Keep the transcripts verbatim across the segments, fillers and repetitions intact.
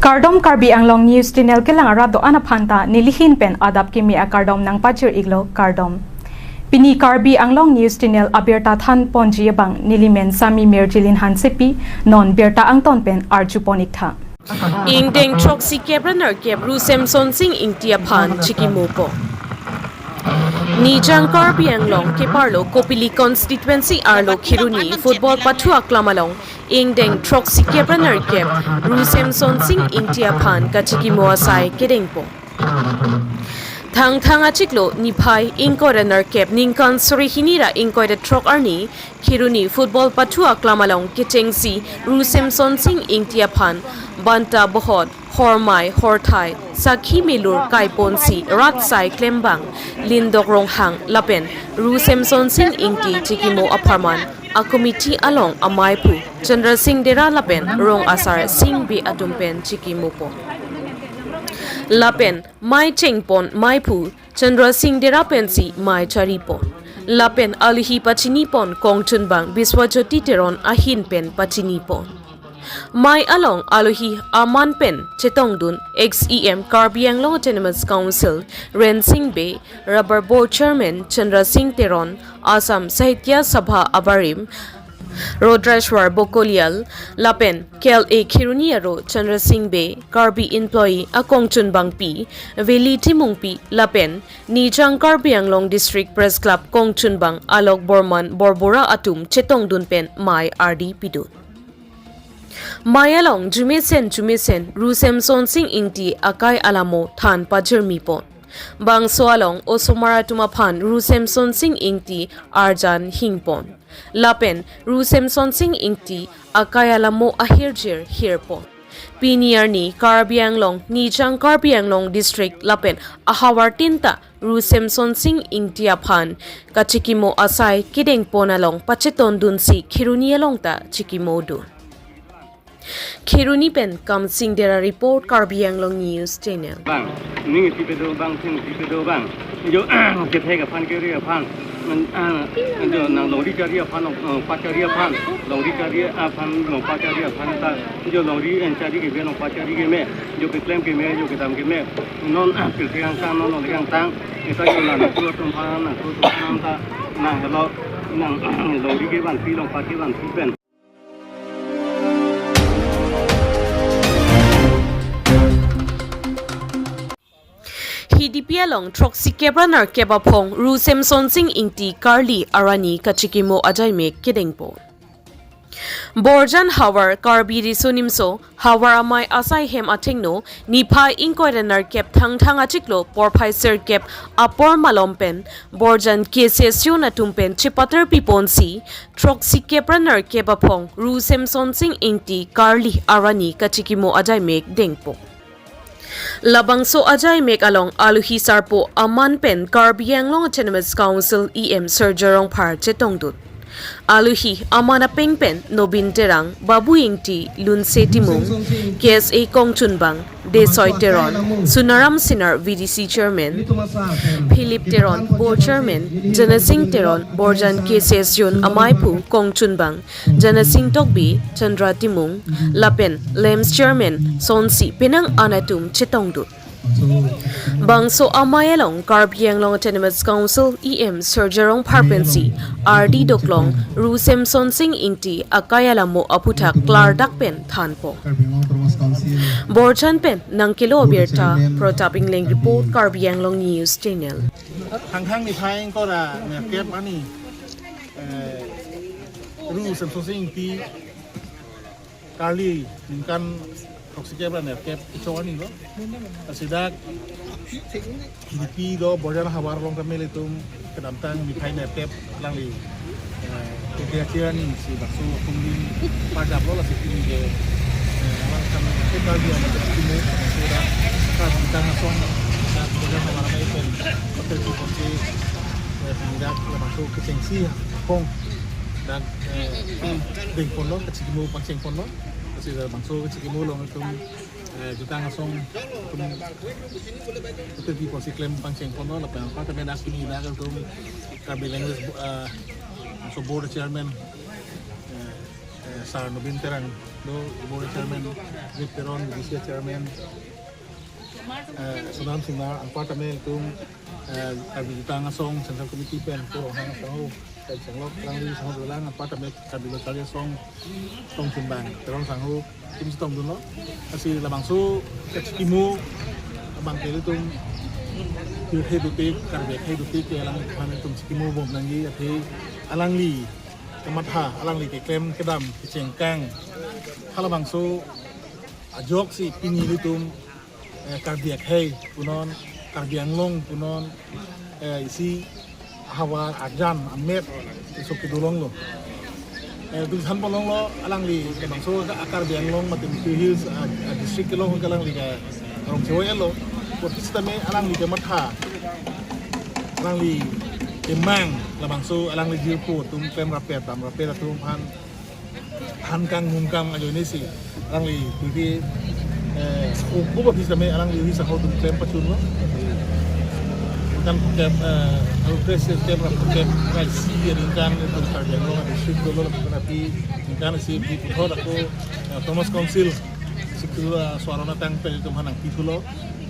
Kardom, Karbi Anglong News Channel kelang arat do-an aphan ta nelihin pen adap kimi akardom nangpachir-iklo, kardom. Pini Karbi Anglong News Channel abirta than ponji abang nelimen Sami Mirjilin Hansepi, non birta angton pen arju pon-iktha. Ingdeng throksi kep ra nerkep Ru Semsonsing Ingti aphan chikimopo. Nijang Karbi Anglong keparlo Kopili constituency arlo Kheroni football pathu aklam along ingdeng throksi kep ra nerkep Ru Semsonsing Ingti aphan kachikimo asai kedengpo. Thangthang achiklo niphai ingkoi ra nerkep ningkan suri hini ra ingkoi ra throk arni Kheroni football pathu aklam along kechengsi Ru Semsonsing Ingti aphan banta bohot, hormai horthai, sakhi milur kaiponsi rat sai klembang Lindok Ronghang lapen Ru Semsonsing Ingti chikimo apharman a committee along amaiphu Chandrasing Dera lapen rong asar Sing Bey atum pen chikimopo. Lapen mai chengpon maiphu Chandrasing Dera pensi mai charipon. Lapen alohi pachinipon kongchunbang Biswajyoti Teron ahin pen pachinipon. Mai along alohi aman pen chetongdun ex E M Karbi Anglong Autonomous Council Rensing Bey, Rubber Board Chairman Chandrasing Teron, Assam Sahitya Sabha abarim Rudrashwar Bokolial, lapen K L A Kheroni aro Chandrasing Bey, Karbi employee akongchunbangpi Veli Timungpi lapen Nijang Karbi Anglong District Press Club kongchunbang Alok Borman Borbora atum chetongdun pen mai ardi pidun. Mai along jumesen jumesen Ru Semsonsing Ingti akai alamo than pajirmipon. Bangso along osomar atum aphan Ru Semsonsing Ingti arjan hingpon. Lapen Ru Semsonsing Ingti akai alamo ahirjir hirpon. Pini arni Karbi Anglong, Nijang Karbi Anglong District lapen ahavartin ta Ru Semsonsing Ingti aphan kachikimo asai kedengpon along pachetongdunsi Kheroni along ta chikimodun. Kheroni pen Kamsing Dera report, Karbi Anglong News Channel. Bang, ning isi pedo bang, sing isi pedo bang. Jo, kethek aphan keri aphan. An, an, jo nang longri kari aphan, eh, pa kari aphan. Longri kari aphan, longpa kari aphan ta. Jo longri en kari keme, longpa kari keme. Jo keklem keme, jo kedam keme. Non, ah, pilthe angtang, non longri angtang. Ita jo nang tu atum aphan, nang tu atum aphan ta. Nang helo, nang longri ke vanpi, longpa ke vanpi pen. Hidipi along throksi kep ra nerkep aphong Ru Semsonsing Ingti karli arni kachikimo ajaimek kedengpo. Borjan havar Karbi Riso Nimso Havar Amei asai hem athengno niphai ingkoi ra nerkep Thangthang achiklo porphai sirkep apor malom pen Borjan K C S U atum pen chepatar piponsi throksi kep ra nerkep aphong Ru Semsonsing Ingti karli arni kachikimo ajaimek dengpo. Labangso ajaimek along alohi sarpo aman pen Karbi Anglong Autonomous Council E M Surjya Rongphar chetongdun. Alohi aman apeng pen Nobin Terang, Babu Ingti, Lunse Timung, K S A kongchunbang Desoi Teron, Sunaram Sinar V D C Chairman, Philip Teron Board Chairman, Janasing Teron Borjan K C S U amaiphu kongchunbang, Janasing Tokbi, Chandra Timung, lapen LAMPS Chairman Sonsi penang an atum chetongdun. Bangso amei along Karbi Anglong Autonomous Council E M Surjya Rongphar pensi ardi doklong Ru Semsonsing Ingti akai alamo aphuthak klardak pen thanpo. Borjan pen nangkelo abirta, Protap Ingleng report, Karbi Anglong News Channel. Thangthang niphai ingkoi ra nerkep arni, eh, Ru Semsonsing Ingti karli ningkan throksi kep ra nerkep kecho arni lo. Lasi dak Hidipi do Borjan havar along kami ilitum kedamtang niphai nerkep alangli, eh, kegiatan ini si bakso kumbin pajak lo, lasi pini ke, eh, alang kami ke Karbi ada ketemu sudah kan kita langsung dan Borjan havar kami pen hotel tu kunci, eh, tidak bakso kechengsi kong dan, eh, dengpon lo, kachikimo pangchengpon lo, lasi dak bakso kachikimo lo ngitum, eh, jutang asong, tum, tum di posi klem pangchengpon lo, lapen apa kami dak pini dak tum Karbi Language, eh, so board chairman, eh, eh, Sar Nobin Terang, do Ibore Chairman, Dilip Teron, B D C chairman, eh, Sonam Singnar, anparta me ilitum, eh, Karbi Jutang Asong Central Committee pen, Pu Ronghang Sangho, pen Chenglok, alangli sangho dolang, anparta me Karbi Lo Charli Asong, Tongsimbang, Teron Sangho, atum chetongdunlo. Lasi labangso kachikimo abang ke ilitum pirthe dotik, Karbi akhei dotik ke alangphan ilitum chikimo bom nangji, athe alangli kematha, alangli keklem kedam, kechengkang, halabangso ajoksi pini ilitum, eh, Karbi akhei punon, Karbi Anglong punon, eh, isi havar arjan amet iso kedolonglo. Eh, dun thanponlonglo, alangli labangso a-Karbi Anglong mate Nilip Hills, ah, ah, district kelong ke alangli ke arong chewoi-etlo. Apot sitame alangli kematha, alangli kemang, labangso alangli jirpo atum klem rapet, dam rapet atum aphan than kang nung kang ajoinesi alangli titi, eh, upu ba bisa me alangli ri sangho atum klem pachunlo. Kan ke, eh, alo kres klem ra klem rai si dia ningkan itu kerja lo di sip dolo tapi ningkan si di puthot ako, eh, Autonomous Council sikul, eh, suara natang pen ilitum aphan nangpithulo.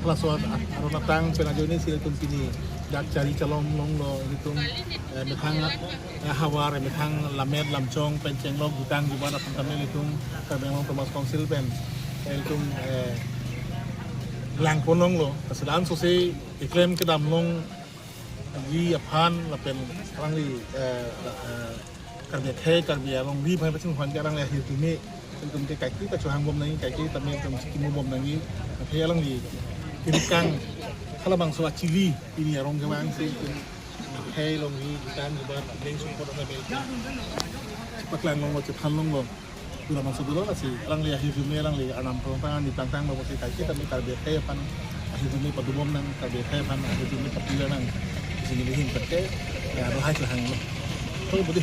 Halaso aro natang pen ajoinesi ilitum pini dak Charli Chalom longlo, ilitum, eh, methang, eh, havar, eh, methang lammet lamchong pen chenglok jutang jubat aphan tame ilitum Karbi Anglong Autonomous Council pen, eh, ilitum, eh, langponlonglo. Lasi la-an sose keklem kedam longji aphan lapen alangli, eh, eh, Karbi akhei, Karbi alongri aphan pachun aphan ke alangli ahirjume ilitum ke kaike kachohang bom nangji, kaike tame ilitum chikimo bom nangji, athe alangli kemang halabangso achili pini arong kemang si ilitum akhei alongri jutang jubat abeng support ave, paklanglonglo, chethanlonglo. Pu labangso dolo, lasi alangli ahirjume, alangli arnam prong tang, ni tang tang lo, lasi kaike tame Karbi akhei aphan ahirjume padobom nang, Karbi akhei aphan ahirjume patulang nang, isi neli ahin pen ke, ya, lahai chohanglo. To, budi.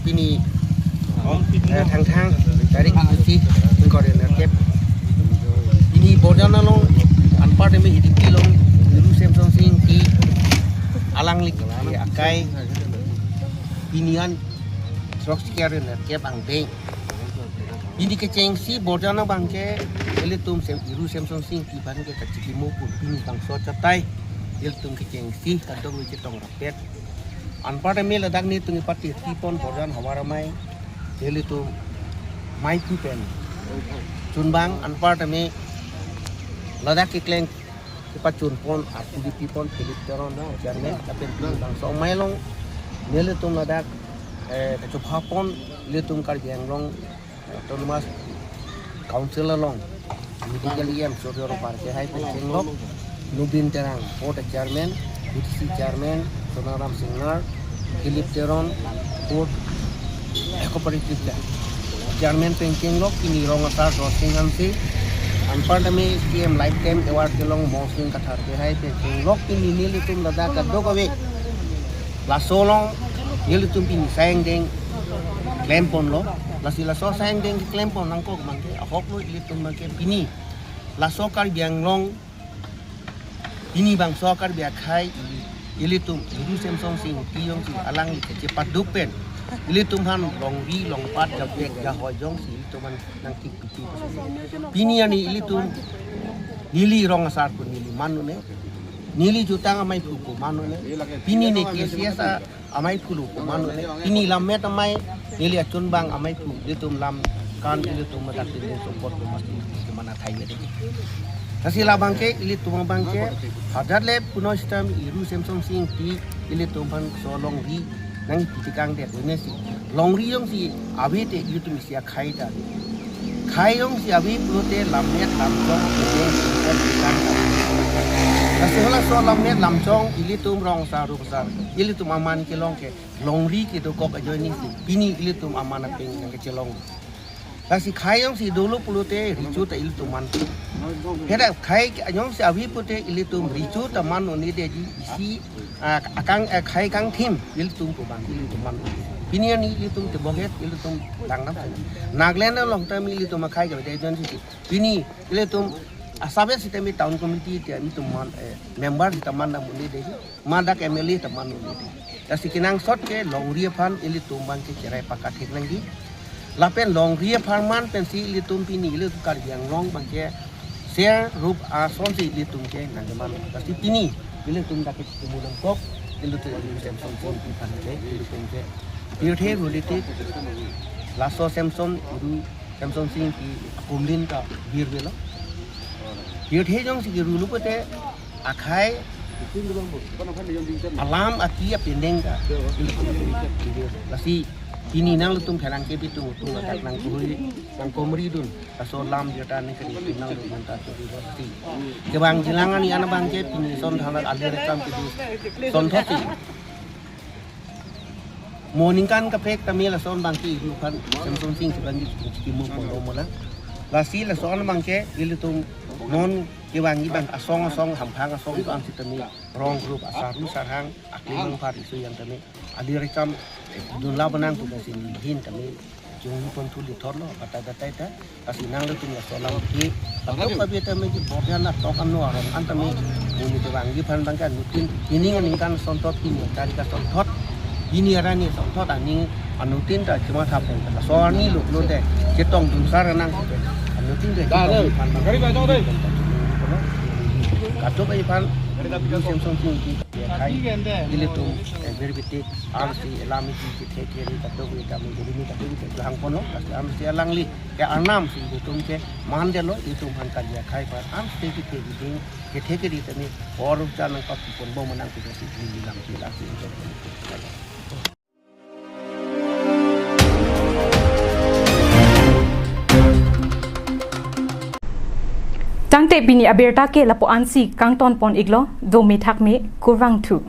Pini, eh, Thangthang, tarik tujuh, ingkoi ra nerkep. Pini Borjan along, anparta me Hidipi along, Hiru Semsonsing Ingti, alangli akai, pini an, throksikep ra nerkep angdeng. Pini kechengsi Borjan abang ke, ilitum Sem, Hiru Semsonsing Ingti aphan ke kachikimo pu pini bangso achatai, ilitum kechengsi kadokave chetong rapet. Anparta me ladak nelitum kepatiri pon Borjan havar amei, ilitum maiphu pen chunbang, anparta me ladak kekleng kepachun pon, arpu kepi pon Philip Teron chairman, lapen pini bangso amei along nelitum ladak, eh, kachopha pon ilitum Karbi Anglong Autonomous Council along Medical E M Surjya Ropar kehai pen chenglok, Nobin Terang, Port Chairman, B D C Chairman, Sonaram Singnar, Philip Teron, Port Cooperative Chair-, Chairman pen chenglok, pini rong asar Dorsing Hanse, anparta me S T M Lifetime Award kelong Morsing Kathar kehai pen chenglok, pini nelitum ladak kadokave laso along nelitum pini asai angdeng klem ponlo. Lasi laso asai angdeng klem pon nangkok abang ke, ahoklo ilitum abang ke pini laso Karbi Anglong, pini bangso Karbi akhei ili, ilitum Hiru Semsonsing Ingti jongsi alangli kachepaduk pen ilitum aphan longri longpat japek jahoi jongsi ilitum aphan nangtik piti. Pini arni ilitum neli rong asar pu neli man un-e, neli jutang amaiphu pu man un-e, pini ne K C S a amaiphu lo pu man un-e, pini lammet amei neli achunbang amaiphu, ilitum lam kan ilitum madak tin support pu mas ilitum mana thai me dei. Lasi labang ke ilitum abang ke hajar le puno stam Hiru Semsonsing Ingti ilitum aphan so longri nangpi tekang det, ajoinesi longri jongsi ave te ilitum isi akhei ta. Khei jongsi ave pulote lammet lamchong pen tekang ta. Lasi halaso lammet lamchong ilitum rong asar rong asar ilitum aman kelong ke longri kedokok ajoinesi pini ilitum aman apeng nangkachelong. Lasi khei jongsi dolo pulote recho ta ilitum man. Heda khei jongsi ave pulote ilitum recho ta man un-e detji, isi, ah, akang, eh, khei kangthim ilitum pu abang ilitum man. Pini arni ilitum tebok-et ilitum langdam. Nagaland along ta me ilitum akhei kave ajoinesi. Pini ilitum asabet sitame town committee te ilitum man, eh, member sita mandam un-e detji. Madak M L A ta man un-e detji. Lasi kenangsot ke longri aphan ilitum abangke cherai pakat thek nangji. Lapen longri apharman pensi ilitum pini ilitum Karbi Anglong abangke ser rup asonsi ilitum ke nangkeman. Lasi pini ilitum dak ke kumu nangkok, ilitum Guru Semsonsing Ingti aphan ke ilitum ke pirthe related, laso Semson, Guru Semsonsing Ingti akumlin ta bir belo. Pirthe jongsi kiru lu pute akhai alam ati apendeng ka. Lasi pini nanglitum pherangke pitung tung atak nangkuri nangkomridun. Laso alam birta nangkuri nangdun ta churi lasi. Kevang jilang ani an abangke pini son thanak alir ekam kedo sonthotsi. Mo ningkan kaprek tame lason abangke iru aphan Semsonsing Ingti abangke kimu pon molang. Lasi lason abangke ilitum non kevangji abang asong asong hamphang asong itu an sitame rong group asaru sarhang akli mangphar isu yang tame alir ekam dunla bonang tu kasi hin tame jung pon thu lithor lo batai batai ta. Lasi nanglitum laso alam ke, kadokave tame ke borjan atok ano arong an tame, mo ni kevangji aphan abangke anuttin, pini aningkan sonthot, pini tarik asonthot, pini arni sonthot aning anuttin ta chima thap pen. Laso arni lo lo de, chetongdun sar nang ke. Anuttin de, chetongdun aphan abang. Kadokave aphan, Guru Semsonsing Ingti, ya, khai, ilitum, eh, berbitik, arsi, alam isi, chethe keri, kadokave tame, guru ni kadokave tame, hang pono, lasi arsi alangli ke arnam si ilitum ke mandelo, ilitum aphan kali akhai aphan arsi kethe keding, kethe keri tame, or cha nangkok pon bom nang kita si, ini lam si, lasi ilitum. Tangte pini abirta ke lapu ansi kangton pon iklo, do methak me kurvangthu.